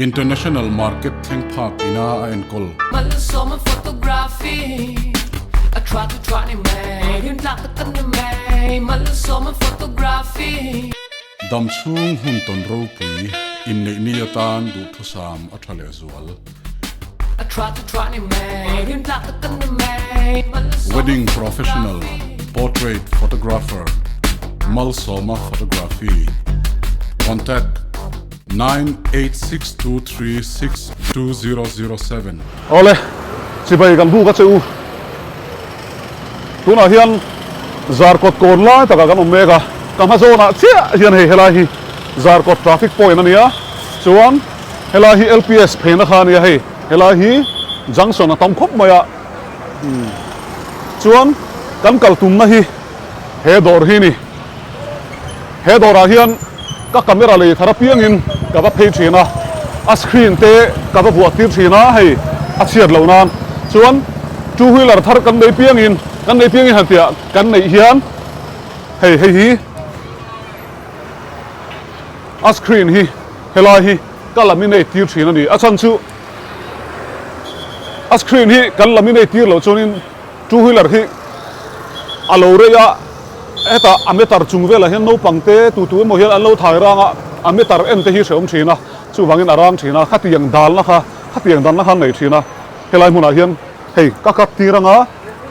International market thleng phak ina a enkawl. Malsawma photography a tha chu tha ni mai rin tlak tak kan ni mai Malsawma photography. Dam chhung hun tawn ropui inneih ni atan duhthusam a tha lehzual. A tha chu tha ni mai rin tlak tak kan ni mai Malsawma Wedding professional portrait photographer Malsawma photography Contact 9862362007. Awle, chibai kan buk a che u. Tunah hian Zarkawt kawn lai takah kan awm mek a, ka hma zawnah chiah hian hei helai hi Zarkawt traffic point a nia, chuan helai hi LPS pheina kha a nia hei, helai hi junction a tam khawp mai a, chuan kan kal tumna hi he dawr hi a ni. He dawrah hian ka camera lei thar apiangin ka va phei thin a, a screen te ka va vuah tir thin a, hei a chhiat loh nan chuan two wheeler thar kan nei piangin kan nei piangin han tih ah kan neih hian hei hei hi a screen hi helai hi ka laminate tir thin a ni. A chhan chu a screen hi kan laminate tir loh chuanin Two wheeler hi a lo rei a, hetah a meter chung velah hian naupang te tu tu emaw hian an lo thai rang a, a meter en te hi hrehawm thin a, chuvangin a rang thin a, khatiang dalna kha khatiang danna kha an nei thin a, helai hmunah hian hei ka cut tir anga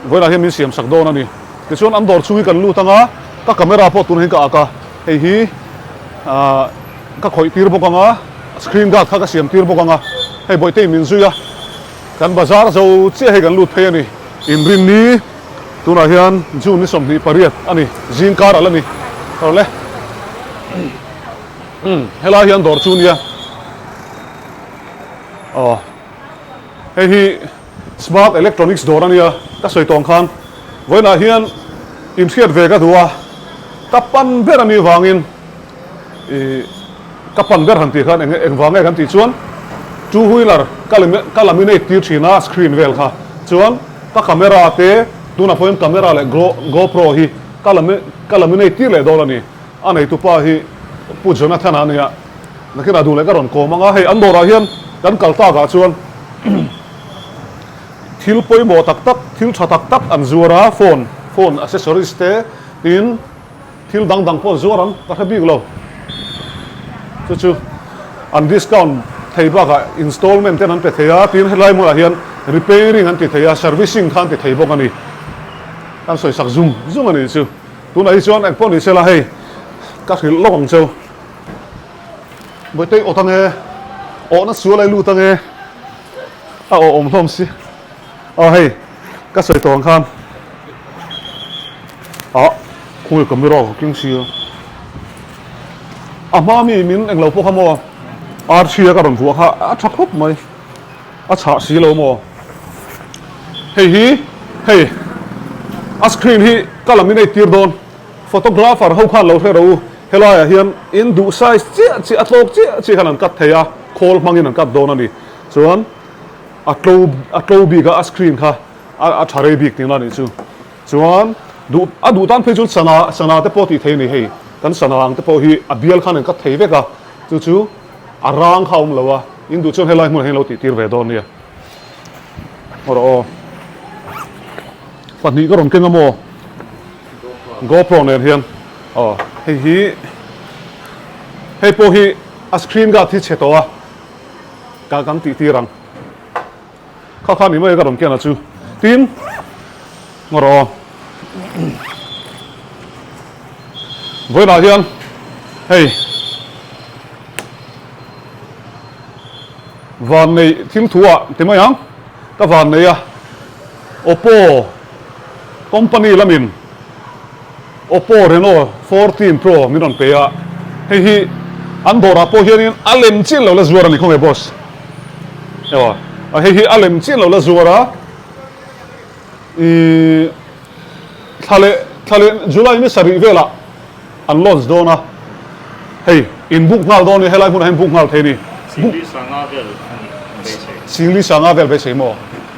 vawiinah hian min siam sak dawn a ni. Tichuan an dawr chhung hi kan lut anga ka camera pawh tunah hian ka ak a, hei hi ah ka khawih tir bawk anga screen guard kha ka siam tir bawk anga hei bawihte in min zui a. Kan bazar zo chiah hi kan lut phei a ni. Inrinni tunah hian June ni 28 a ni, zing kar a la ni. Awle. Umm helai hian dawr chu nia. Aw hei hi smart electronics dawr a nia ka sawi tawng khan vawiinah hian inhriat ve ka duh a, ka pan ber a nih vangin Ih ka pan ber han tih khan eng engvang nge kan tih chuan two wheeler ka ka laminate tir thin a screen vel kha chuan ka camera te tunah pawhin camera leh go gopro hi ka lami ka laminate tir leh dawn a ni a neitupa hi Pu Jonathan a nia nakinah duh leh ka rawn kawm ang a hei an dawrah hian kan kal takah chuan thil pawimawh tak tak thil tha tak tak an zuar a phone phone accessories te tin Thil dang dang pawh zuar ang ka hre bik lo. Chu chu an discount thei bakah installment ten an pe thei a, tin helai hmunah hian repairing an ti thei a, servicing kha an ti thei bawk a ni. Kan sawi sak zung zung a nih chu. Tunah hi chuan engpawh ni sela hei ka hrilh lawk ang cheu. Bawihte awt ange, awhna sual a i lut ange, a awh awm hlawm si. Aw hei ka sawi tawh ang khan ah khawi camera ka keng sia a hma mi min englo pawh kha maw archie ka rawn vuah kha a tha khawp mai a chhah si lo maw hei hi hei a screen hi ka laminate tir dawn photographer ho khan lo hre ro u helai ah hian in duh size chiah chiah a tlawk chiah chiah khan an cut thei a khawl hmangin an cut dawn a ni chuan. A tlo a tlo bik a a screen kha a a tha rei bik tihna a nih chu. Chuan duh a duh tan phei chuan sana sana te pawh tih thei a ni hei kan sana ang te pawh hi a bial khan an cut thei vek a chu chu a rang kha a awm lo a in duh chuan helai hmunah hian lo tih tir ve dawn nia. Aw rawh aw. Pahnih ka rawn keng a maw? GoPro nen hian aw hei hi hei pawh hi a screen guard hi chhe tawh a. Ka kan tih tir ang. Kha kha ni mai ka rawn ken a chu. Tin, ngaw rawh aw. Vawiinah hian hei vannei thil thu ah ti mai ang. Ka vannei a Oppo company lamin Oppo Reno 14 Pro min rawn pe a, hei hi an dawrah pawh hianin a lem chiah lo la zuar a ni khawnge boss? Ewa, hei hi a lem chiah lo la zuar a, ih thla leh thla leh July ni sarih velah an launch dawn a, hei in book nghal dawn a ni, helai hmunah hian book nghal thei a ni. Singli sanga vel a nih beisei. Singli sanga vel beisei maw?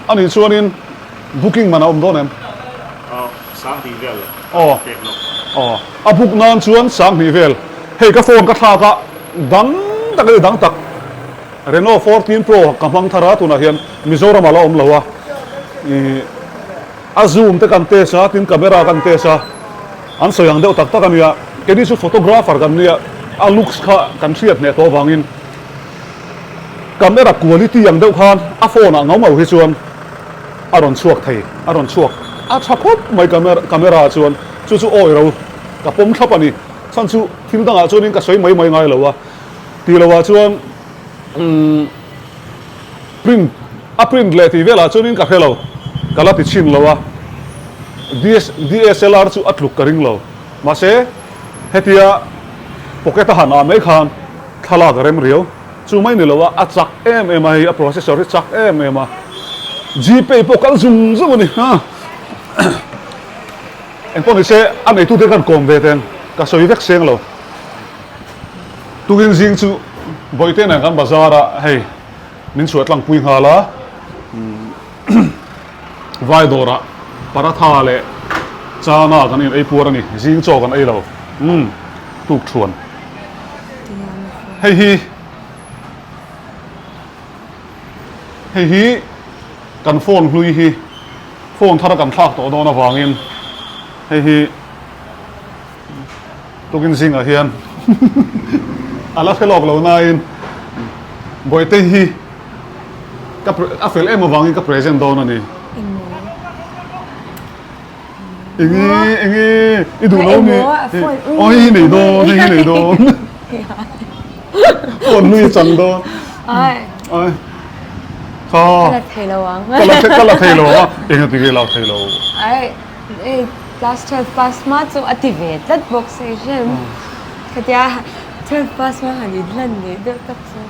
A nih chuanin booking man a awm dawn em? Aw, sanghnih vel a pek lawk. Aw, a book nan chuan sanghnih vel. Hei ka phone ka thlak a, dang tak a ni dang tak. Reno 14 Pro ka hmang thar a, tunah hian Mizoram ah la awm lo a, ih a zoom te kan test a, tin camera kan test a, an sawi ang deuh tak tak a nia, keini chu photographer kan nia, a looks kha kan hriat hneh tawh avangin camera quality ang deuh khan a phone ah ngau ngau hi chuan a rawn chhuak thei, a rawn chhuak a tha khawp mai camera camera ah chuan chu chu awi ro ka pawm thlap a ni, chhan chu thil dangah chuanin ka sawi mai mai ngai lo a. Tih loh ah chuan umm print a print leh tih velah chuanin ka hre lo, ka la ti chhin lo a, DSLR chu a tluk ka ring lo. Mahse hetia pocket a han ah mai khan thlalak a rem riau. Chu mai ni lo a, a chak em em a hei a processor hi chak em em a, Gpay pawh kal zung zung a ni ha. Engpawh nise a neitute khan kawm ve teng ka sawi vek seng lo. Tukin zing chu Bawihte nen kan bazar a, hei min chhuah tlang pui nghal a, vai dawrah paratha leh chana kan in ei puar a ni, zing chaw kan ei lo, umm tuk thuan. Hei hi hei hi kan phone hlui hi phone thar a kan thlak tawh dawn avangin hei hi. Tukin zingah hian a la hre lawk lo nain Bawihte hi ka a fel em avangin ka present dawn a ni. Enge enge i duh lo mi? Aw hei hi nei dawn hei hi nei dawn. Phone hlui a chang dawn. Ai. Ai. Kha. Ka la thei lo ang. Ka la ka la thei lo a. Enge ti nge la thei lo? Ai. Hei class 12 pass hma chu a ti ve tlat bawk si hrim. Khatia 12 pass hma han inhlan leh deuh tak chu.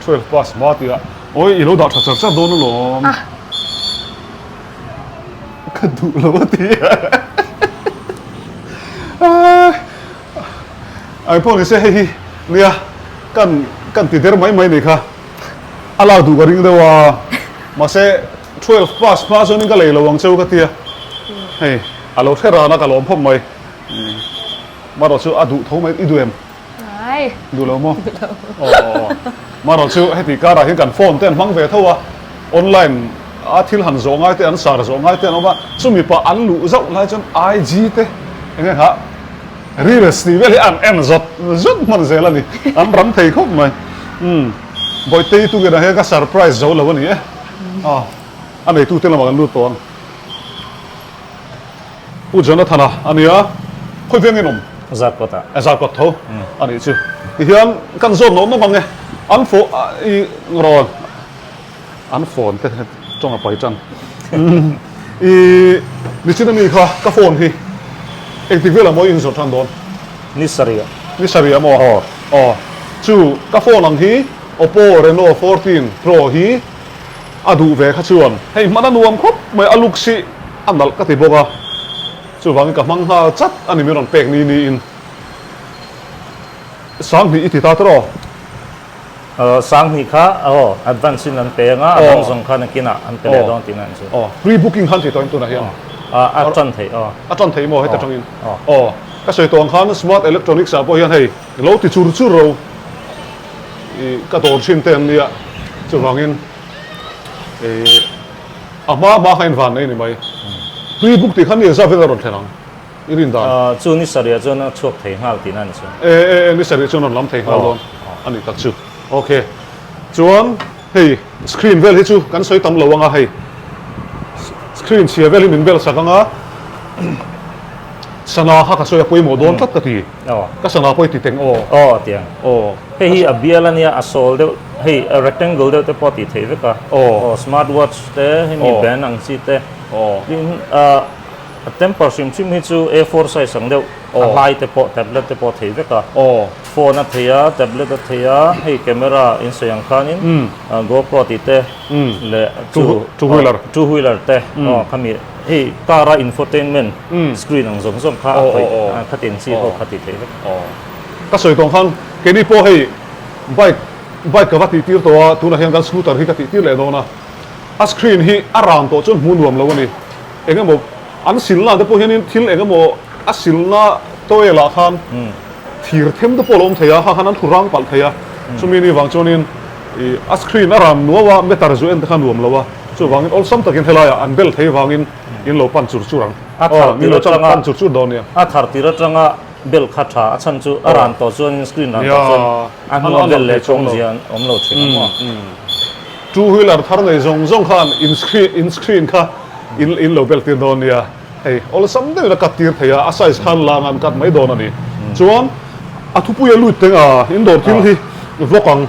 12 pass hma tia awi i lo dah tha char char dawn alawm. Ka duh lo a ti. Ai pawh nise hei hi nia kan kan ti der mai mai ni kha. A lak duh ka ring deuh a mahse 12 pass hma chuanin ka lei lo ang cheu ka tia hei a lo hre ran a ka lawm phawp mai marawh chu a duh tho mai i duh em duh lo maw aw marawh chu heti karah hian kan phone te an hmang ve tho a online a thil han zawh ngai te an sar zawh ngai te an awm a chumi pah an luh zauh lai chuan IG te eng eng ah Reels tih vel hi an en zawt zawt hman zel a ni. An ram thei khawp mai. Umm Bawihtei tukin ah hian ka surprise zo lo a ni e. Aw a neitu te lamah kan lut tawh ang. Pu Jonathana a nia, khawi veng in awm? Zarkawt ah. Zarkawt tho a nih chu. Tihian kan zawt nawk nawk ang e. An phone i rawn an phone te tawng a pai tan. I nichin ami kha ka phone hi engtik velah maw i inzawrh tan dawn? Ni sarih. Ni sarih maw? Aw. Aw. Chu ka phone ang hi Oppo Reno 14 Pro hi a duh ve kha chuan hei hman a nuam khawp mai a looks hi a nalh ka ti bawk a. Chuvangin ka hmang nghal chat a ni min rawn pek ni niin. Sanghnih i ti ta tawh. Sanghnih kha aw advance in an pe anga a dang zawng kha nakinah an pe leh dawn tihna an chu. Aw pre booking khan thei tawh in tunah hian. A tan theih aw. A tan theih maw heta tangin. Aw ka sawi tawh ang khan smart electronics ah pawh hian hei lo ti chur chur ro i ka dawr thin te an nia chuvangin i a hma hma kha in van nei ni mai. Pre book tih khan ni engzat vel a rawn thlen ang. I rin dan. Chu ni sarih ah chuan a chhuak thei nghal tihna a ni chu. E e e ni sarih chuan rawn lam thei nghal dawn a nih tak chu. Ok. Chuan hei screen vel hi chu kan sawi tam lo anga hei screen chhia vel hi min bel sak anga sana kha ka sawi a pawimawh dawn tlat ka ti. Ka sana pawh i ti teng aw. Aw tiang. Aw. Hei hi a bial a nia a sawl deuh hei rectangle deuh te pawh a tih theih vek a. Aw. Aw smart watch te hemi band ang chi te. Aw. Tin ah. A temper hrim hrim hi chu A4 size ang deuh a hlai te pawh tablet te pawh a thei vek a. Phone a thei a, tablet a thei a, hei camera in sawi ang khanin GoPro tih te leh chu two wheeler two wheeler te aw khami hei car a infotainment screen ang zawng zawng kha a khawih kha tin chi ho kha tih theih vek. Ka sawi tawng khan keini pawh hei bike bike ka va tih tir tawh a tunah hian kan scooter hi ka tih tir leh dawn a a screen hi a ram tawh chuan hmuh nuam lo a ni. Eng emaw an silna te pawh hianin thil eng emaw a silna towel ah khan thir them te pawh a lo awm thei a, kha khan an thu rang palh thei a, chumi ni vang chuanin I a screen a ram nuau a, meter zu en te kha nuam lo a, chuvangin awlsam takin helaiah an bel thei vangin in lo pan chur chur ang. A thar Min tir lo chang atanga pan chur chur dawn nia. A thar tir atanga bel kha tha, a chhan chu a ran tawh chuanin screen ran tawh chuan a Nia, hnua a bel lang leh thei chuang lo. awmzia an awm lo thin ang maw? Two wheeler thar nei zawng zawng khan in screen in screen kha in in lo bel tir dawn nia. Hei awlsam deuhin a cut tir thei a, a size khan lang an cut mai dawn a ni. Chuan a thupui a lut teng a, in dawr thil hi vlog ang.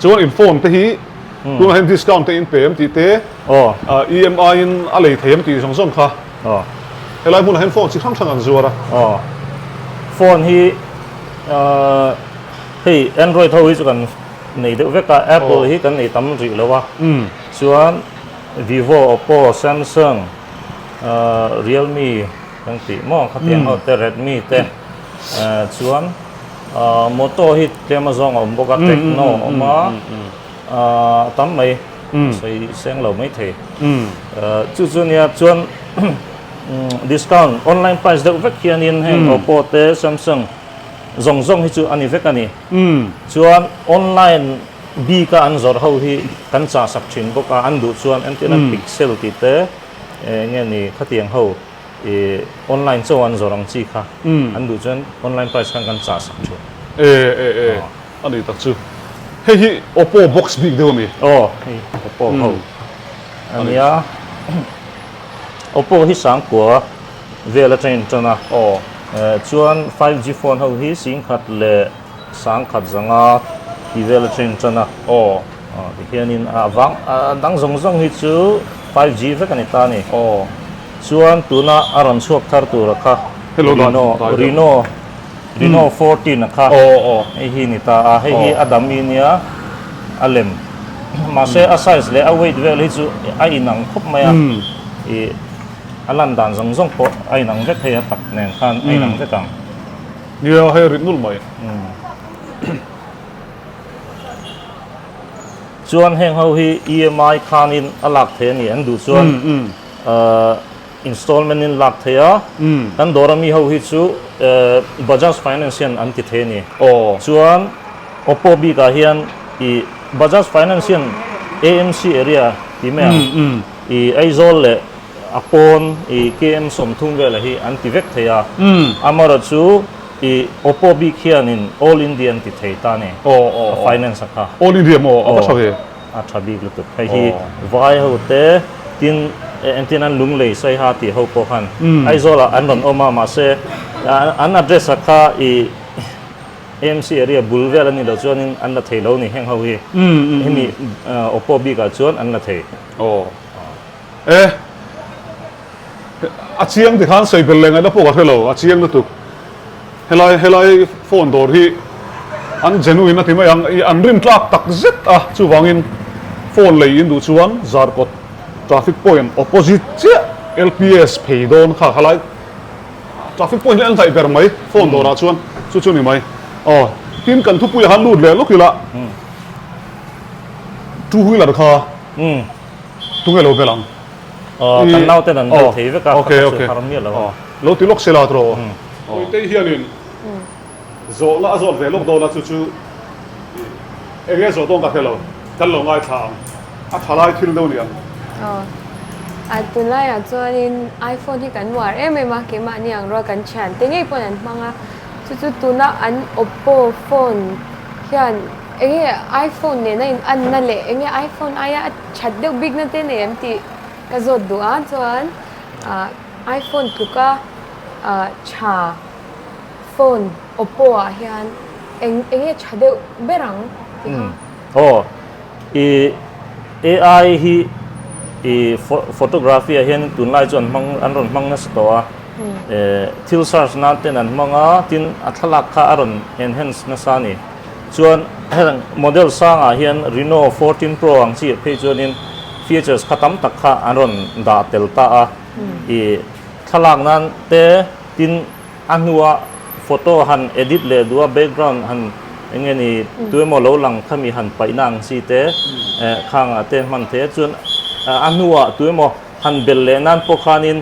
Chuan in phone te hi tunah hian discount te in pe em tih te, EMI in a lei thei em tih zawng zawng kha. Helai hmunah hian phone chi hrang hrang an zuar a. Phone hi hei Android ho hi chu kan nei deuh vek a, Apple hi kan nei tam rih lo a. Chuan Vivo, Oppo, Samsung, Realme kan tih maw khatiang ho te Redmi te chuan Moto hi tlem azawng a awm bawk a Tecno a awm a tam mai sawi seng lo mai thei chu chu nia chuan discount online price deuh vek hianin heng Oppo te Samsung zawng zawng hi chu a ni vek a ni chuan online Bik a an zawrh ho hi kan chah sak thin bawk a, an duh chuan entirna pixel tih te enge ni khatiang ho ih online chaw an zawrh ang chi kha an duh chuan online price khan kan chah sak thin. E e e a ni tak chu. Hei hi Oppo box bik deuh a mi? Aw hei Oppo ho a nia. Oppo hi sangkua vel atangin tan a. Aw. Chuan 5G phone ho hi singkhat leh Sangkhat zanga tih vel atangin tan a. Aw. Aw tihianin a vang a dang zawng zawng hi chu 5G vek a ni ta a ni. Aw. Chuan tuna a rawn chhuak thar tura kha Hello dan Reno dai deuh. Reno Reno 14 a kha Aw aw. hei hi ni ta a hei hi Aw. a dam i nia a lem mahse a size leh a weight vel hi chu a inang khawp mai a ih a lan dan zawng zawng pawh a inang vek hei a tak nen khan a inang vek ang. Nia, hei rit nulh mai. Chuan heng ho hi EMI khanin a lak thei a ni, an duh chuan installment in lak thei a, kan dawr ami ho hi chu Bajaj Finance hian an ti thei a ni. Chuan Oppo bikah hian i Bajaj Finance hian AMC area ti mai ang, i Aizawl leh A pawn i KM 30 vela hi an ti vek thei a, amaherawh chu i Oppo bik hianin All India an ti thei ta ni, a finance a kha. All India maw? A va tha ve. A tha bik lutuk. Hei hi vai ho te tin engtin an lunglei saiha tih ho pawh khan Aizawlah an rawn awm a, mahse an address a kha i AMC area bul vel a ni lo chuanin an la thei lo ni heng ho hi. Hemi Oppo bikah chuan an la thei. E, a chiang tikhan sawi bel leh ngaihna pawh ka hre lo, a chiang lutuk. Helai helai phone dawr hi an genuine a ti mai ang, i an rin tlak tak zet a, chuvangin phone lei in duh chuan Zarkawt traffic point opposite chiah LPS phei dawn kha khalai traffic point hi an hnaih ber mai phone dawrah chuan chu chu ni mai. Aw, tin kan thupuiah khan lut leh lawk ila two wheeler kha. Tunge lo bel ang? Aw, kan nauten an bel thei vek a, ka ka chu har miah lo a. Lo ti lawk sela tawh. Puitei hianin zawhna a zawt ve lawk dawn a, chu chu eng nge zawh dawn ka hre lo, kan lo ngaithla ang. A tha lai thil deuh ni ang. Aw, a tunlaiah chuanin iPhone hi kan uar em em a, keimahni ang rual kan thiante ngei pawn an hmang a, chu chu tuna an Oppo phone hian Enge iPhone nena in anna leh enge iPhone aia a that deuh bikna te nei em tih ka zawt duh a, chuan iPhone tluka tha phone Oppo ah hian eng enge tha deuh ber ang tih kha. Aw, i AI hi i photography ah hian tunlai chu an hmang an rawn hmang nasa tawh a, thil search nan ten an hmang a, tin a thlalak kha a rawn enhance nasa a ni. Chuan heng model sangah hian Reno 14 Pro ang chi ah phei chuanin features kha tam tak kha an rawn dah tel ta a. Ih thlalak nan te tin a hnua photo han edit leh duh a background han eng nge ni tuemaw lo lang khami han paihna ang chi te khangah te hman thei a. Chuan a hnuah tuemaw han bel leh nan pawh khanin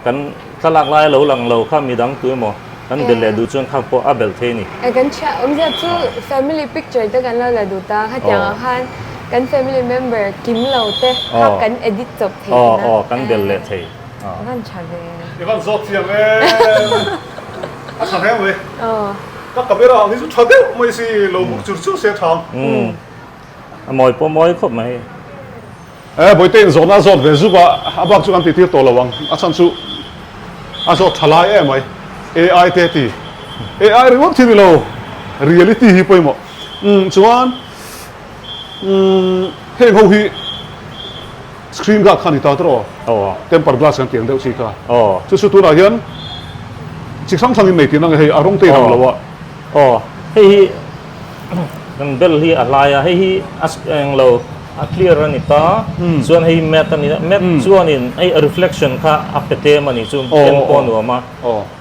kan thlalak lai a lo lang lo kha midang tuemaw. Kan belh leh duh chuan khang pawh a belh thei a ni. E kan chhiah awmzia chu family picture te kan lo la duh ta khatiang ah khan kan family member kim lo te kha kan edit chawp thei thin a. Aw kan belh leh thei. Van tha ve. I van zawt thiam em. A tha hle mai. Ka camera ang hi chu tha deuh mai si lo buk chur chur se a tha ang. A mawi pawh mawi khawp mai. E Bawihte in zawhna a zawt ve zuk a, a bak chu kan tihtir tawh lo ang. A chhan chu a zawt tha lai em mai. AI te ti. AI ringawt hi ni lo, reality hi pawimawh. Umm chuan umm heng ho hi screen guard kha a ni ta tawh aw. Temper glass kan tih ang deuh chi kha. Chu chu tunah hian chi hrang hrangin nei tihna nge hei a rawng te inang lo a. Aw hei hi Kan bel hi a hlai a, hei hi a eng lo a clear a ni ta, chuan hei hi matte a ni a, matte chuanin hei a reflection kha a pe tlem a ni chu en pawh a nuam a,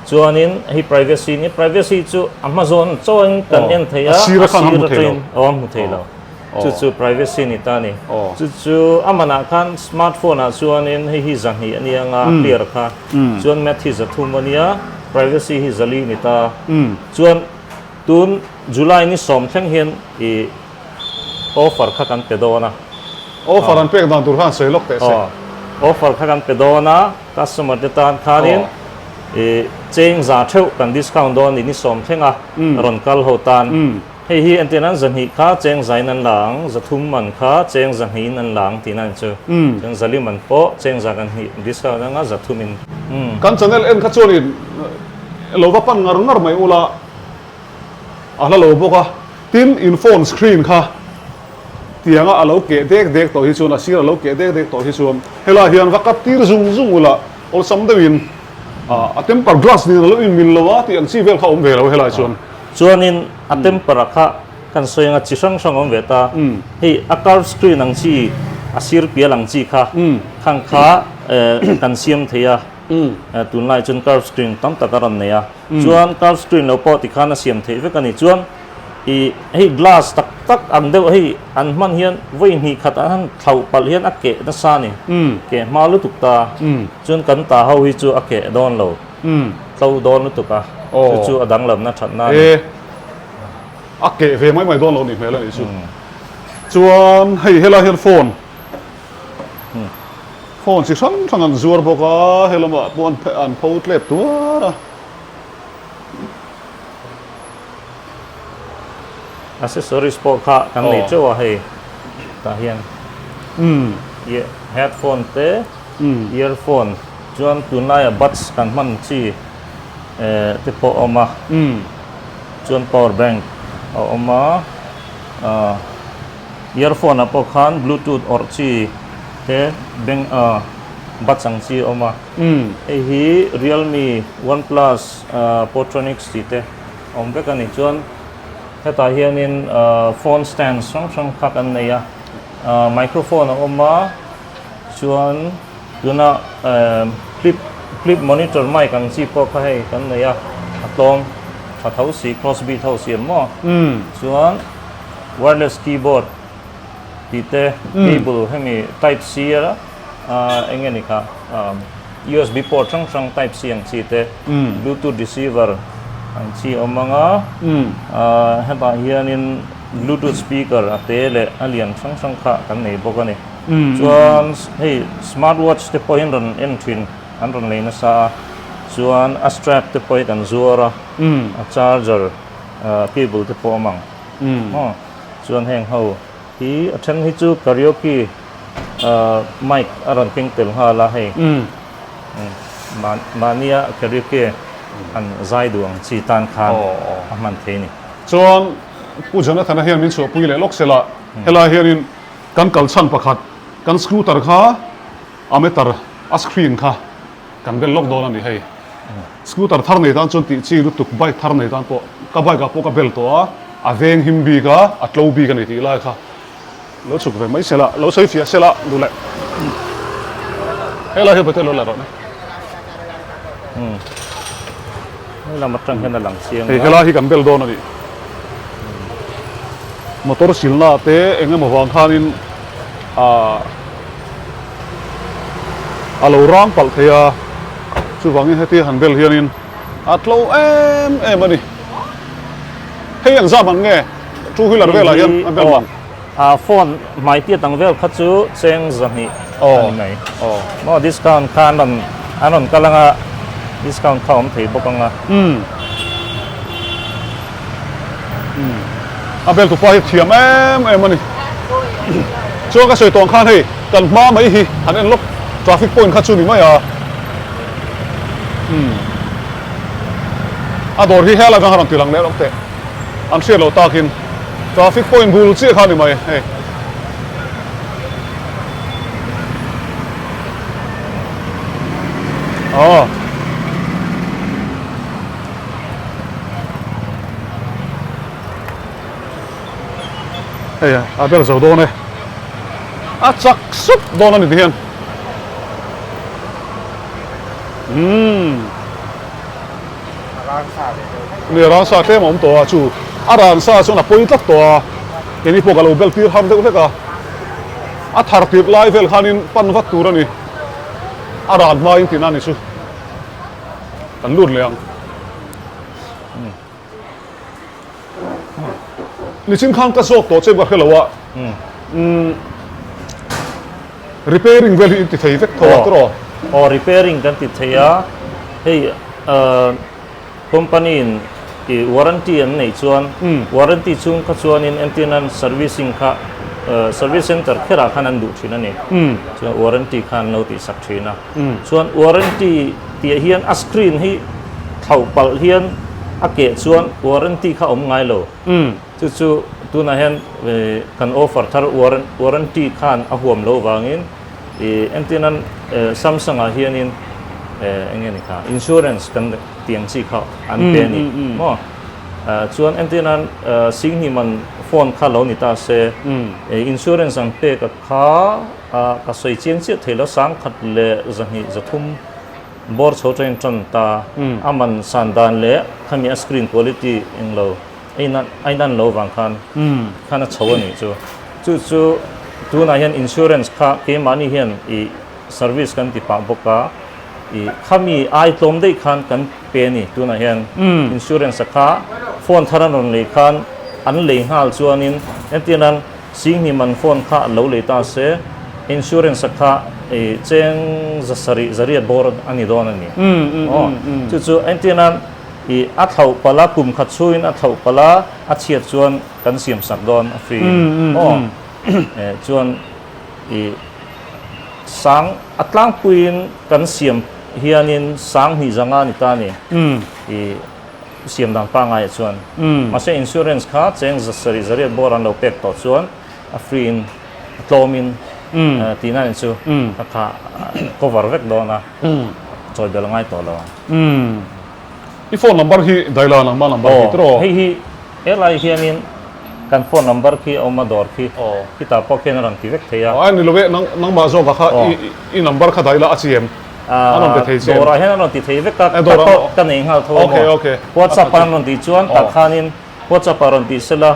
chuanin hei privacy ni, privacy chu a hma zawn chauhin kan en thei a, a sir atangin aw a hmu thei lo, chu chu privacy ni ta a ni, chu chu a manah khan smartphone ah chuanin hei hi zahnih a ni anga clear kha, chuan matte hi zathum a nia, privacy hi zali ni ta, chuan. Tun July ni sawm thleng hian i offer kha kan pe dawn a. Offer an pek dan tur khan sawi lawk teh se. Aw, offer kha kan pe dawn a, customer te tan khanin i cheng za theuh kan discount dawn ni ni sawm thleng a rawn kal ho tan. Hei hi entir nan zahnih kha cheng zain an la ang, zathum man kha cheng zahnihin an la ang tihna ni chu. Chuan zali man pawh cheng za kan hnih discount anga zathumin. Kan channel en kha chuanin lo va pan ngar ngar mai ula. A hla lo bawk a, tin in phone screen kha tianga a lo keh dek dek tawh hi chuan a sir a lo keh dek dek tawh hi chuan helaiah hian va cut tir zung zung ula awlsam deuhin a temper glass nen a lo inmil lo a tih ang chi vel kha a awm ve lo helaiah chuan. Chuanin a temper a kha kan sawi anga chi hrang hrang a awm ve ta, hei a curve screen ang chi a sir pial ang chi kha khang kha kan siam thei a. Tunlai chuan curve screen tam tak a rawn nei a, chuan curve screen lo pawh tikhan a siam theih vek a ni. Chuan ih hei glass tak tak ang deuh hei an hman hian vawi hnih khat an han thlauh palh hian a keh nasa a ni, keh hma lutuk ta. Chuan kan ta ho hi chu a keh dawn lo, tlo dawn lutuk a, chu chu a danglamna thatna a ni. A keh ve mai mai dawn lo nih hmel a nih chu. Chuan hei helai hian phone. Phone chi hrang hrang an zuar bawk a, he lamah pawh an an pho tlep tuar a. Accessories pawh kha kan nei teuh a hei tah hian headphone te earphone chuan tunlaia buds kan hman chi te pawh a awm a chuan power bank a awm a. Earphone ah pawh khan bluetooth awrh chi te beng ah buds ang chi a awm a. Hei hi Realme, OnePlus, Portronics tih te a awm vek a ni. Chuan hetah hianin phone stand hrang hrang kha kan nei a, microphone a awm a, chuan tuna clip clip monitor mic ang chi pawh kha hei kan nei a, a tlawm tha tho si, crossbeat ho siam maw? Chuan. Wireless keyboard tih te, cable hemi type C a eng nge ni kha USB port hrang hrang type C ang chi te, bluetooth receiver ang chi a awm ang a, hetah hianin bluetooth speaker a te leh a lian hrang hrang kha kan nei bawk a ni. Chuan hei smart watch te pawhin rawn en thin an rawn lei nasa a, chuan a strap te pawh hi kan zuar a, a charger cable te pawh a awm ang. Aw chuan heng ho hi a then hi chu karaoke mic a rawn keng tel nghal a hei mahnia karaoke an zai duh ang chi tan khan a hman thei a ni. Chuan Pu Jonathan-a hian min chhuahpui leh lawk sela helai hianin kan kal chhan pakhat kan scooter kha a meter a screen kha Kan bel lawk dawn a ni hei. Scooter thar nei tan chuan tih chi lutuk bike thar nei tan pawh ka bike ah pawh ka bel tawh a, a veng him bik a, a tlo bik a ni tih lai kha lo chhuk ve mai sela, lo sawi fiah sela duh leh. Helai hi Patel lo la rawh ne. Umm hei lam atang hian a lang chiang a. Hei helai hi kan bel dawn a ni. Motor silna te eng emaw vang khanin ah. A lo rang palh thei a, chuvangin hetia han bel hianin. A tlo em em a ni. Hei ang zam ang nge two wheeler velah hian a bel bang. A phone hmai tiat ang vel kha chu cheng 200 a ni mai. Maw discount kha an rawn an rawn kal anga discount kha a awm thei bawk anga. A bel tupa hi thiam em em a ni. Chuan ka sawi tawng khan hei kan hma mai hi han en lawk traffic point kha chu ni mai a. A dawr hi helai vang a rawn ti lang leh lawk teh. An hriat loh takin traffic point bul chiah kha a ni mai hei. Aw. Hei a ber zo dawn e. A chak sup dawn a ni tihian. Umm. Ni rang sa tlem a awm tawh a chu a ran sa chuan a pawi tlat tawh a keini pawh ka lo bel tir har deuh hlek a a thar tirh lai vel khanin pan vat tur a ni a ran hmain tihna a ni chu kan lut leh ang nichin khan ka zawk tawh che ka hre lo a umm repairing vel hi in ti thei vek tho a tiraw? Aw repairing kan ti thei a hei company in i warranty an neih chuan warranty chhung kha chuanin entirnan servicing kha service center kherah khan an duh thin a ni chuan warranty kha an lo tihsak thin a chuan warranty tih ah hian a screen hi thlauh palh hian a keh chuan warranty kha awm ngai lo. Chu chu tunah hian kan offer thar warranty khan a huam loh vangin ih entirnan Samsung ah hianin eng nge ni kha insurance kan tih ang chi kha an pe a ni maw. Chuan entirnan Singhnihman phone kha lo ni ta se insurance ang pek a kha ka sawi chiang chiah thei lo 1103 bawr chho tangin tan ta a man san dan leh khami a screen quality englo A inan lo vang khan khan a chho a nih chu. Chu chu tunah hian insurance kha keimahni hian i service kan ti pah bawk a, i khami ai tlawm daih khan kan pe a ni tunah hian insurance a kha phone thar an rawn lei khan an lei nghal chuanin entirnan Singhnih man phone kha a lo lei ta se insurance a kha i cheng 700 bawr a ni dawn a ni. Aw chu chu entirnan I a thlauh palh a, kum khat chhungin a thlauh palh a, a chhiat chuan kan siam sak dawn a free in aw. Chuan i sang a tlangpuiin kan siam hianin 20,500 a ni ta a ni. I siam dan pangaiah chuan. Mahse insurance kha cheng 700 bawr an lo pek tawh chuan a free in a tlawmin tihna ni chu ka kha cover vek dawn a, chawi bel a ngai tawh lo ang. Umm. I phone number hi Daila nangma number hi tiraw? Aw, hei hi helai hianin kan phone number khi a awm a dawr khi khitah pawh khian a rawn ti vek thei a. Aw, ni lo e, nangmah zawk kha i number kha Daila a chi em? A rawn ti thei chi em? Dawrah hian a rawn ti thei vek a, ka pawh ka nei nghal tho a maw? WhatsApp a an rawn tih chuan tah khanin WhatsApp ah rawn tih sela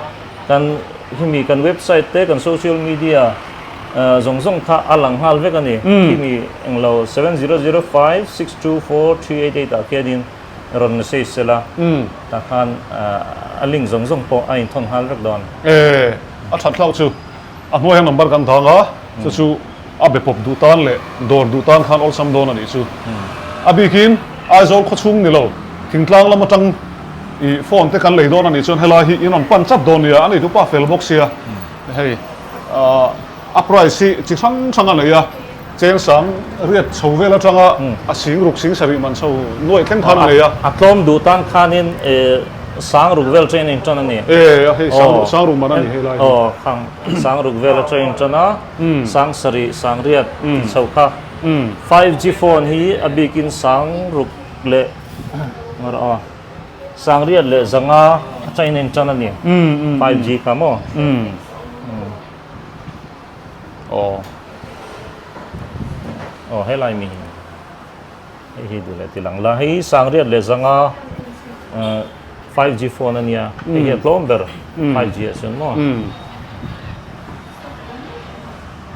kan hemi kan website te kan social media zawng zawng kha a lang nghal vek a ni. Hemi englo 7005624388 ah khianin rawn message sela tah khan a link zawng zawng pawh a inthawn nghal vek dawn. E, a that hlauh chu a hnuai hian number kan dang a, chu chu a be pawp duh tan leh dawr duh tan khan awlsam dawn a nih chu. A bikin Aizawl khawchhung ni lo thingtlang lam atang I phone te kan lei dawn a nih chuan helai hi in rawn pan chat dawn nia, a nei dupa fel bawk sia. Hei a price hi chi hrang hrang a nei a, cheng sang riat chho vel atanga a sing ruk sing sarih man chho nuaih thleng khan a nei a. A tlawm duh tan khanin sang ruk vel train a intan a ni. E hei sang ruk man a ni helai hi. Aw khang sang ruk vel a train intan a, sang sarih sang riat tih chho kha. 5G phone hi a bikin sang ruk leh ngarawh a. 1500 a chain in tan a ni. 5G kha maw? Aw. Aw helai mi hi. Hei hi duh leh ti lang la. Hei 1500 5G phone a nia. Hei hi a tlawm ber 5G ah chuan maw?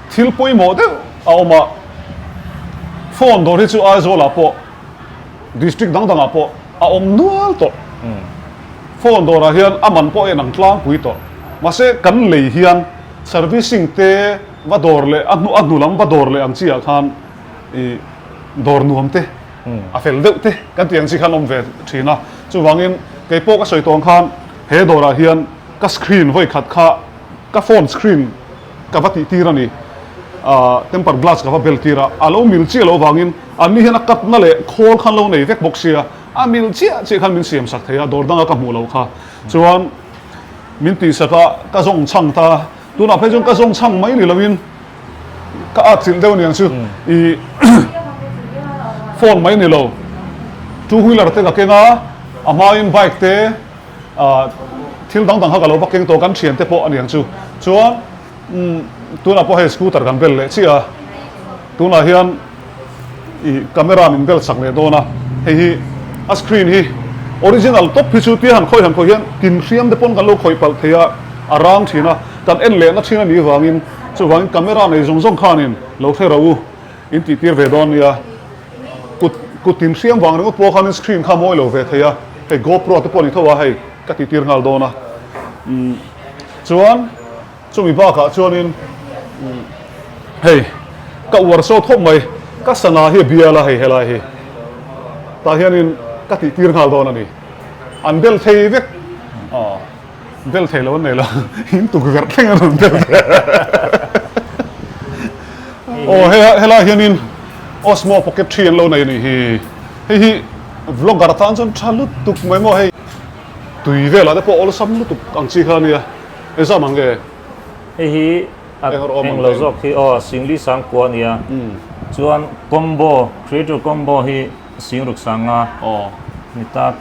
Thil pawimawh deuh a awm a. Phone dawr hi chu Aizawl ah pawh District dang dangah pawh. a awm nual tawh. Phone dawrah hian a man pawh a inang tlangpui tawh. Mahse kan lei hian servicing te va dawr leh a hnu a hnu lam va dawr leh ang chi ah khan ih dawr nuam te a fel deuh te kan tih ang chi khan awm ve thin a. Chuvangin kei pawh ka sawi tawng khan he dawrah hian ka screen vawi khat kha ka phone screen ka va tih tir a ni. Ahh temper glass ka va bel tir a, a lo mil chiah loh avangin anni hian a cut na leh khawl khan lo nei vek bawk sia, a mil chiah chiah khan min siam sak thei a, dawr danga ka hmuh loh kha chuan min tih sak a, ka zawng chhang ta. Tunah phei chuan ka zawng chhang mai ni loin ka at chilh deuh aniang chu ih phone mai ni lo two wheeler te ka keng a, a hmain bike te ah thil dang dang kha ka lo va keng tawh kan thiante pawh aniang chu chuan umm tunah pawh hei scooter kan bel leh chiah a tunah hian ih camera min bel chak leh dawn a hei hi a screen hi original top hi chu tia han khawih han khawih hian tin hriam te pawn kan lo khawih palh thei a a rang thin a kan en lehna thin a nih vangin chuvangin camera nei zawng zawng khanin lo hre ro u in tih tir ve dawn nia. Kut kut tin hriam vang ringawt pawh khanin screen kha a mawi lo ve thei a, hei GoPro te pawh a ni tho a, hei ka tih tir nghal dawn a. Umm chuan chumi bakah chuanin umm hei ka uar sawt khawp mai, ka sana hi a bial a hei helai hi tah hianin ka tih tir nghal dawn a ni. An bel thei vek aw bel thei lo an nei lo in tukverh thleng an rawn bel thei. Aw hei helai hianin Osmo pocket thi an lo nei a nih hi. Hei hi vlogger tan chuan tha lutuk mai maw hei. Tui velah te pawh awlsam lutuk ang chi kha a nia. Engzam ang nge? Hei hi a englo zawk hi aw Singli Sangkua a nia. Chuan combo creator combo hi Singruk Sanga ni ta.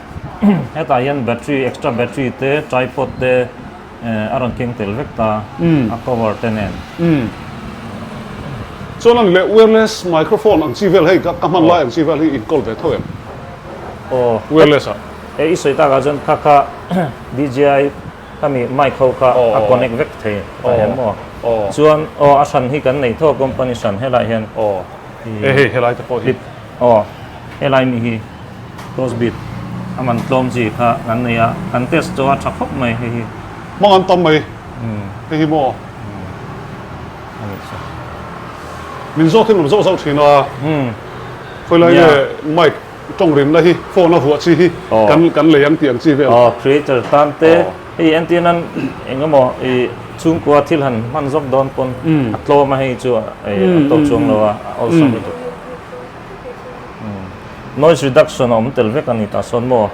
Hetah hian battery extra battery te tripod te A rawn keng tel vek ta a cover te nen. Chuan a ni leh wireless microphone ang chi vel hei ka hman lai ang chi vel hi in kawl ve tho em? Aw. Wireless ah. E i sawi tak ah chuan kha kha DJI khami mic ho kha a connect vek thei ta hian maw? Chuan aw a hran hi kan nei tho company hran helai hian. Aw. E hei helai te pawh hi. Aw helai mi hi. Crossbit a man tlawm chi kha kan nei a, kan test chu a tha khawp mai hei hi. Hmang an tam mai hei hi maw? A nih chu. Min zawt hi nuam zauh zauh thin a, khawilai nge mic tawng rinna hi phone a vuah chi hi kan kan lei ang tih ang chi vel. Aw creator tan te hei entir nan eng emaw i chhungkua thil han hman zawk dawn pawn a tlawm a hei chu a to chuang lo a, a awlsam lutuk. Noise reduction a awm tel vek a ni ta sawn maw?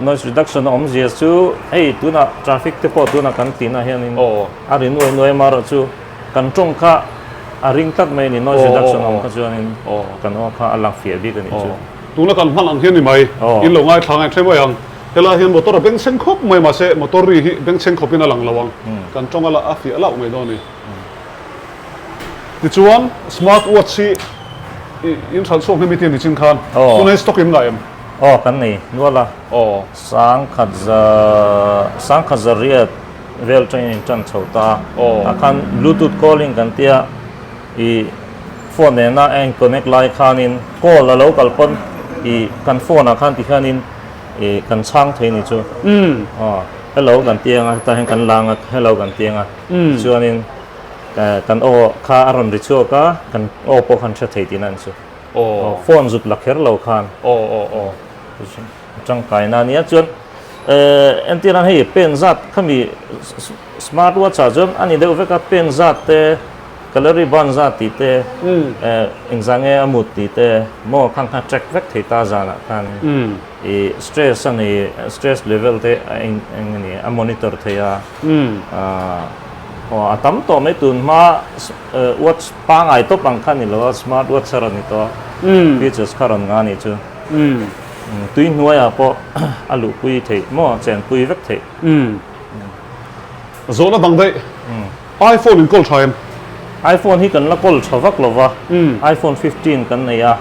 Noise reduction a awmzia chu hei tunah traffic te pawh tunah kan tihna hianin a ri nuai nuai amaherawh chu kan tawng kha a ring tlat mai a ni noise reduction a awm kha chuanin kan aw kha a lang fiah bik a nih chu. Tuna kan hman ang hian ni mai in lo ngaithla ngaih ṭhe mai ang. Helai hian motor a bengchheng khawp mai mahse motor ri hi bengchheng khawpin a lang lo ang. Kan tawng a la a fiah lauh mai dawn a ni. Tichuan smart watch hi in hralh chhuak hnem i ti a ni chin khan tuna hi stock in ngah em? Aw kan nei nual a. Aw. Sangkhat za sangkhat za riat vel tangin in tan chho ta. Aw. Tah khan bluetooth calling kan tia i phone nena a in connect lai khanin call a lo kal pawn i kan phone ah khan tikhianin i kan chhang thei ni chu. Aw hello kan ti anga hetah hian kan lang a hello kan ti anga. Chuanin kan aw kha a rawn ri chhuak a, kan aw pawh khan hre thei tihna an chu. Phone zut la kher lo khan. Tangkaina a nia. Chuan entir nan hei pen zat khami smart watch ah chuan a ni deuh vek a, pen zat te, calorie burn zat tih te, engzah nge a mut tih te maw khang kha track vek thei ta zanah khan. I stress a ni, stress level te a eng eng a ni a monitor thei a. Aw a tam tawh mai tun hma watch pangai tawp ang kha ni lo a smart watch a rawn ni tawh a features kha rawn nga ni chu. Tui hnuaiah pawh a luhpui theih maw chenpui vek theih. Zawhna dang daih iPhone in kawl tha em? iPhone hi kan la kawl tha vak lo va, iPhone 15 kan nei a.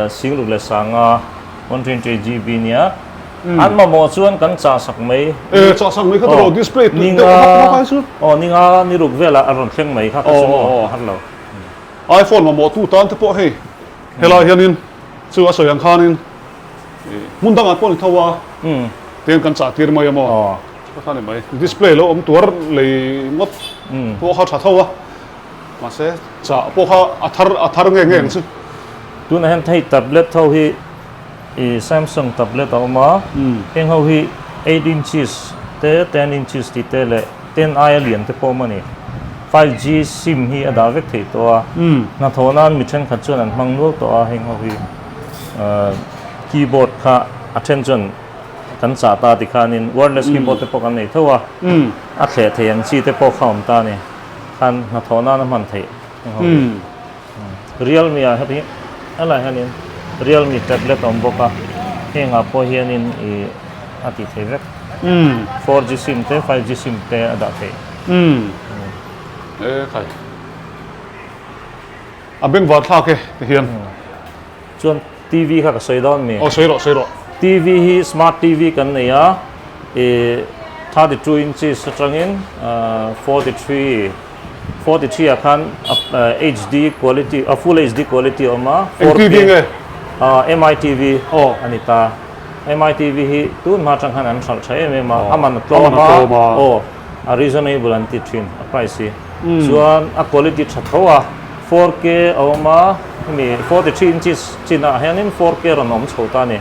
Singruk leh Sanga 128 GB nia an mamawh chuan kan chah sak mai. E chah sak mai kha tawh lo display tui deuh vak vak ai chu. Aw ninga ni ruk velah a rawn thleng mai kha ka chu maw a har lo. iPhone mamawh tu tan te pawh hei helai hianin chu a sawi ang khanin. Hmun dangah pawh ni tho a, tiang kan chah tir mai a maw? Ka kha ni mai. Display lo awm tuar lei ngawt pawh kha tha tho a, mahse chah pawh kha a thar a thar nge nge ang chu. Tunah hian hei tablet ho hi i Samsung tablet a awm a, heng ho hi 8 inches te 10 inches tih te leh 10 aia lian te pawh awm a ni. 5G sim hi a dah vek thei tawh a, hnathawh nan mi thenkhat chuan an hmang nual tawh a heng ho hi. Keyboard kha a then chuan kan chah ta tikhanin wireless keyboard te pawh kan nei tho a, a thleh thei ang chi te pawh kha awm ta a ni. Khan hnathawh nan a hman theih eng ho hi. Realme ah heti helai hianin Realme tablet a awm bawk a, hengah pawh hianin ih a tih theih vek. 4G sim te 5G sim te a dah theih. E khai. A bengvar thlak e ti hian. Chuan TV kha ka sawi dawn mi? Aw sawi rawh sawi rawh. TV hi smart TV kan nei a, ih 32 inches atangin 43 43 ah khan HD quality a full HD quality a awm a. Eng TV nge? MI TV a ni ta. MI TV hi tun hma atang khan an hralh tha em em a, a man a tlawm a, aw a reasonable an ti thin a price hi. Chuan a quality tha tho a, 4K a awm a, hemi 43 inches chinah hianin 4K rawn awm chho ta a ni.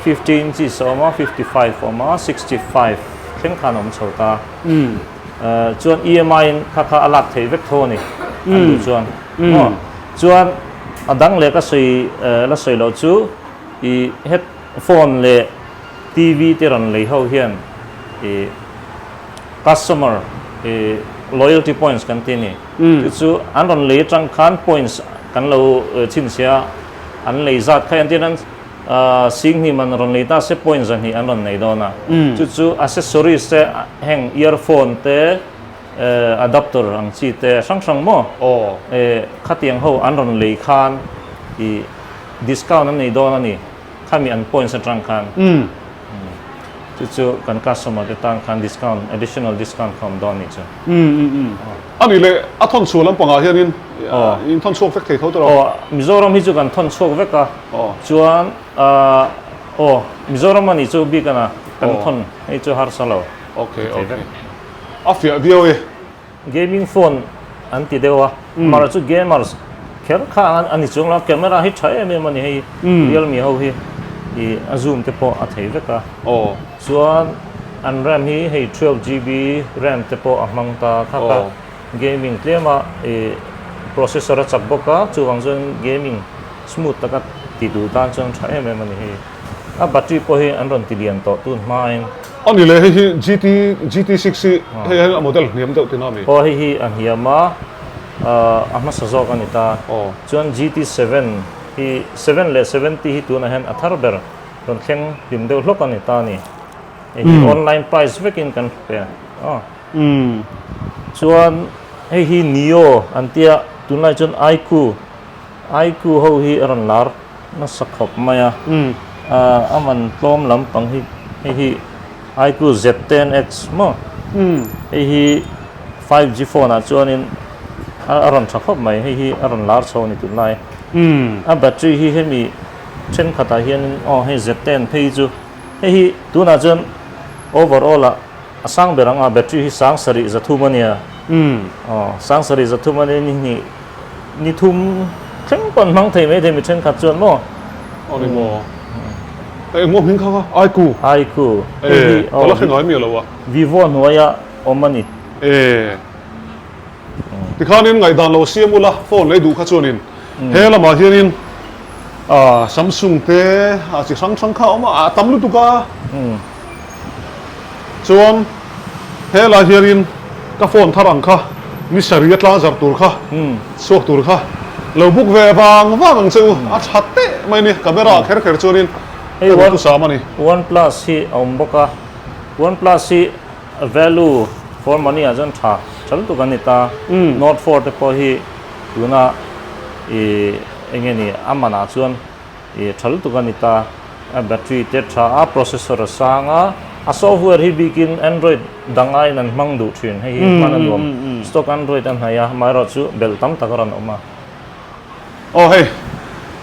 50 inches a awm a, 55 a awm a, 65 thleng khan a awm chho ta. Chuan EMI in kha kha a lak theih vek tho a ni an duh chuan. Aw chuan a dang leh ka sawi la sawi loh chu i het phone leh TV te rawn lei ho hian i customer i loyalty points kan ti a ni. Chu chu an rawn lei atang khan points kan lo chhinchhiah a, an lei zat kha entir nan Singhnih man rawn lei ta se point zahnih an rawn nei dawn a, chu chu accessories te heng earphone te adapter ang chi te hrang hrang maw khatiang ho an rawn lei khan i discount an nei dawn a ni khami an points atang khan chu chu kan customer te tan khan discount additional discount kha awm dawn a ni chu. A nih leh a thawn chhuah lampangah hianin in thawn chhuak vek thei tho tawh lo? Mizoram hi chu kan thawn chhuak vek a, chuan aw Mizoram a nih chu bik a na kan thawn hei chu harsa lo. Ok ok a fiah viau e. Gaming phone an ti deuh a, mara chu gamers kher kha a ni chuang lo a, camera hi tha em em a ni hei Realme ho hi ih a zoom te pawh a thei vek a, chuan an ram hi hei 12 GB ram te pawh a hmang ta kha kha gaming tlem a ih processor a chak bawk a chuvang chuan gaming smooth taka ti duh tan chuan tha em em a ni hei a battery pawh hi an rawn ti lian tawh tun hmain. A ni le, hei hi GT GT6 hi hei hian a model hniam deuh tina mi? Aw hei hi a hniam a, a hmasa zawk a ni ta. Chuan GT7 hi seven leh seventy hi tunah hian a thar ber rawn thleng hlim deuh hlawk a ni ta a ni. Hei hi online price vekin kan pe a. Chuan hei hi Neo an tia tunlai chuan iQOO iQOO ho hi a rawn lar nasa khawp mai a, a man tlawm lampang hi hei hi iQOO Z10X maw hei hi 5G phone ah chuanin a rawn tha khawp mai hei hi a rawn lar chho a ni tunlai a battery hi hemi thenkhatah hianin aw hei Z10 phei chu hei hi tunah chuan overall ah a sang ber ang a battery hi sang sarih zathum a nia aw sang sarih zathum a nia ni hnih Ni thum thleng pawh an hmang thei mai thei mi thenkhat chuan maw? Aw ni maw? Eng maw hming kha kha? Aiku. Aiku. E, ka la hre ngai miah lo a. Vivo hnuaia awm a ni. E. Tikhanin ngaihdan lo siam ula phone lei duh kha chuanin he lamah hianin Samsung te a chi hrang hrang kha a awm a, a tam lutuk a. Chuan helai hianin ka phone thar ang kha ni sarih a tlang zar tur kha chhuak tur kha lo book ve vang vang ang che u a tha teh mai a ni camera kher kher chuanin ka duh thusam a ni. OnePlus hi a awm bawk a, OnePlus hi value for money ah chuan tha tha lutuk an ni ta, Note 4 te pawh hi tuna ih eng nge ni a manah chuan I tha lutuk a ni ta. A battery te tha a, processor a sang a, a software hi bikin Android dang aiin an hmang duh thin. Hei hi hman a nuam. Stock Android a hnaih a, amaherawhchu belh tam tak a rawn awm a. Aw hei,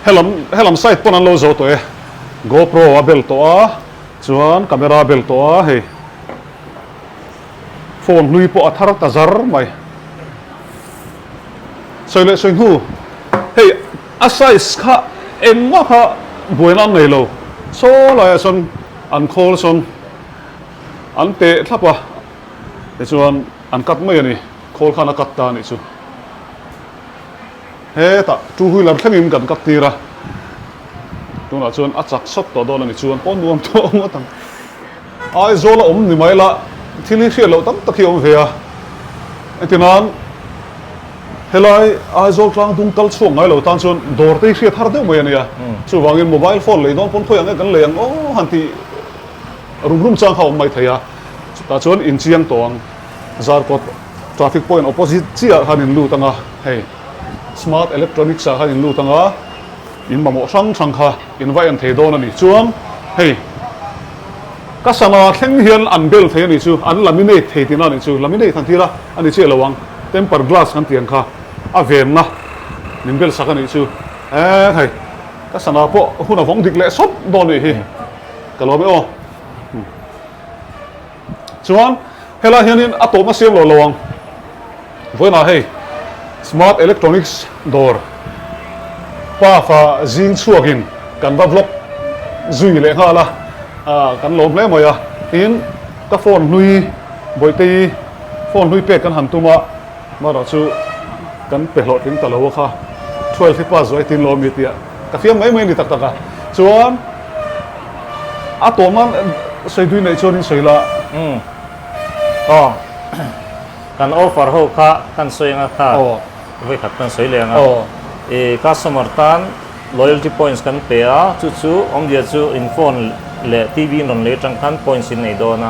helam helam side pawn an lo zo tawh e. GoPro a bel tawh a, chuan camera a bel tawh a hei phone hlui pawh a thar ta zar mai. Sawi leh sawi hnu, hei a size kha engmah kha buaina an nei lo, saw laiah sawn an khawl sawn an teh thlap a, tichuan an cut mai a ni, khawl khan a cut ta a nih chu. Hetah two wheeler thlengin kan cut tir a, tunah chuan a chak sawt tawh dawn a ni chuan pawn nuam tawh ngawt ang. Aizawl a awm ni mai la, thil hi hriat loh tam tak hi a awm ve a. Engtinan helai Aizawl tlang dung kal chhuak ngai lo tan chuan dawr te hi hriat har deuh mai a nia. Chuvangin mobile phone lei dawn pawn khawi ang nge kan lei ang aw han tih rum rum chang kha a awm mai thei a. Chutah chuan inchiang tawh ang Zarkawt traffic point opposite chiah khan in lut ang a, hei smart electronics ah khan in lut ang a. In mamawh hrang hrang kha in va en thei dawn a nih chuan hei ka sana thleng hian an bel thei a nih chu, an laminate thei tihna a nih chu, laminate han tir a a ni chiah lo ang, temper glass kan tih ang kha a venna min bel sak a nih chu, eh hei ka sana pawh hun a vawng dik leh sawp dawn a nih hi ka lawm e aw. Chuan helai hianin a tawpna siam lo lo ang. Vawiinah hei Smart Electronics dawr pafa zing chhuakin kan va vlog zui leh nghal a, kan lawm hle mai a. Tin, ka phone hlui Bawihtei phone hlui pek kan han tum a, marawh chu kan pe hlawhtling ta lo a kha. 12 hi pass zuai tin lawm i tia ka fiam mai mai a ni tak tak a. Chuan a tawma sawi dui neih chuanin sawi la. Umm. Aw. Kan offer ho kha kan sawi anga kha vawikhat kan sawi leh anga i customer tan loyalty points kan pe a chu chu awmzia chu in phone leh TV in rawn lei atang khan points in nei dawn a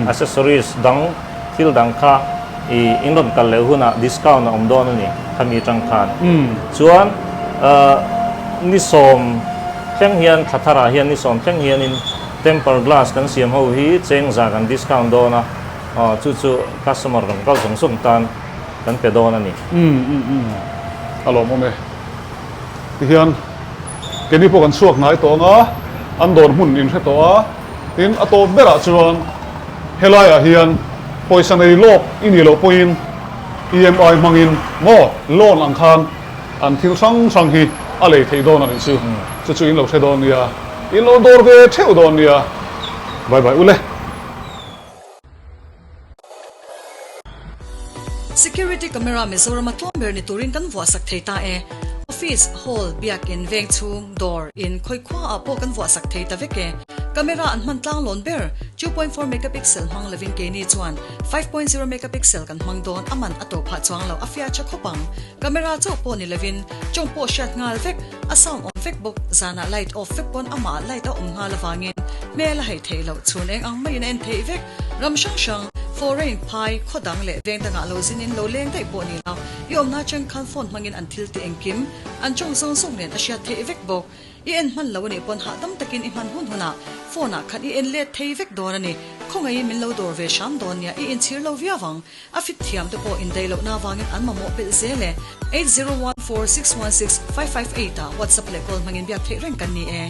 accessories dang thil dang kha i in rawn kal leh hunah discount a awm dawn a ni khami atang khan chuan ni sawm thleng hian thla tharah hian ni sawm thleng hianin temper glass kan siam ho hi chengza kan discount dawn a. Aw chu chu customer rawn kal zawng zawng tan kan pe dawn a ni. Umm umm umm a lawmawm e. Tihian keini pawh kan chhuak hnai tawh ang a, an dawr hmun in hre tawh a, tin a tawp berah chuan helaiah hian pawisa nei lawk i nih loh pawhin EMI hmangin maw loan ang khan an thil hrang hrang hi a lei theih dawn a nih chu. Chu chu in lo hre dawn nia, in lo dawr ve theuh dawn nia. Bye bye ule. Security camera Mizorama tlawm ber ni turin kan vuahsak thei ta e. Office, hall, biakin, veng chhung, dawr, in, khawi khua ah pawh kan vuahsak thei ta vek e. Camera an hman tlanglawn ber, 2.4 megapixel hmang lovin keini chuan 5.0 megapixel kan hmang dawn a man a to phah chuang lo a fiah tha khawp ang. Camera chauh pawh ni lovin tawng pawh hriat nghal vek, a sound awm vek bawk, zanah light off vek pawn amah light a awm nghal avangin hmel a hei theih loh chhun eng ang maiin a en theih vek. Ram hrang hrang, foreign, phai, khaw dang leh veng dangah lo zinin lo leng daih pawh ni lo, i awmna atang khan phone hmangin an thil tih engkim, an tawng zawng zawng nen a hriat theih vek bawk. I en hman lo a nih pawn hahdam takin i hman hun hunah phone ah khan i en let thei vek dawn a ni. Khawngaihin min lo dawr ve hram dawn nia, i inchhir lo viau ang. A fit thiam te pawh indaih lohna avangin an mamawh belh zel e. 8014616558 ah WhatsApp leh call hmangin biak theih reng kan ni e.